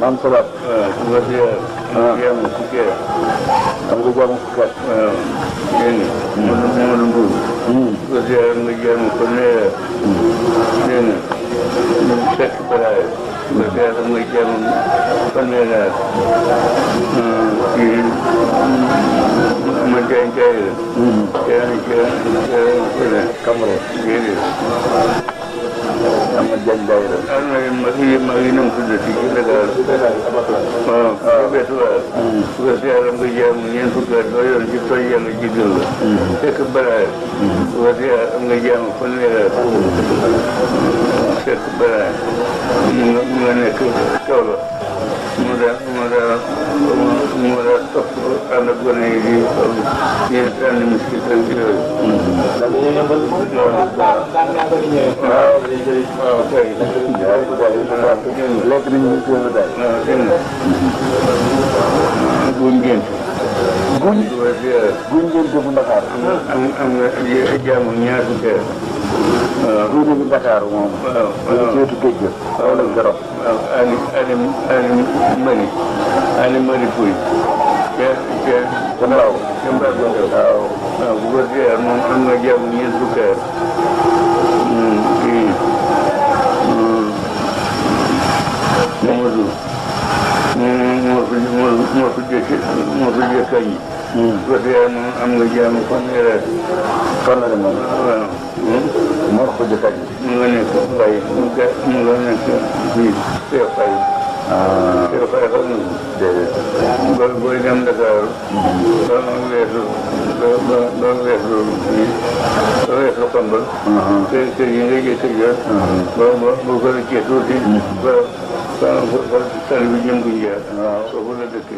maam Salat. su ko defee. jaamu fukki at. am nga jaamu fukki at. waaw dégg nga. Mamadou Mbour. su ko defee am nga jaamu fanweeri at. dégg nga. fekk balaay. su ko defee am nga jaamu fanweeri at. kii ma jaay jaay la. Kamara. déedéet. am na Diagne Ndiaye la. am na mag yi nu mu tuddati ci Dakar. waaw ci wetu waay. su ko defee am nga jaamu ñeent fukki at doo yoon ci tooy yàlla jéggal la. fekk balaay. su ko defee am nga jaamu fanweeri at. fekk balaay. mu nga nekk kaw la. mu daal topp ànd ak gone yi di ànd miskit ak yooyu. waaw kay. lekk nañu ñu ko daal. waaw dégg nga. guñ gént. guñ ngeen bu Ndakaar. am nga jaamu ñaar fukki at. waaw guñ bu Ndakaar moom. waaw ci wetu géej ga. wala garab. waaw Ali Mari Pouy. ca Mbaaw. ca Mbaaw bu Ndaw. waaw bu ko defee moom am nga jaamu ñeent fukki at. kii Mamadou. moo fi jëkk añi. bu ko defee moom am nga jaamu fanweeri at. fanweeri moom. waaw. moo ko jëkk añi. mu nga nekk Faye mu nga nekk fii Cheikh Faye. Cheikh Faye xam nga. déedéet. booy dem Dakar. doo weesu Pambal. kër yi nga jëkk jël. boo ko rëccee tuuti. ba tali bi jëm bu njaar. waaw foofu la dëkk.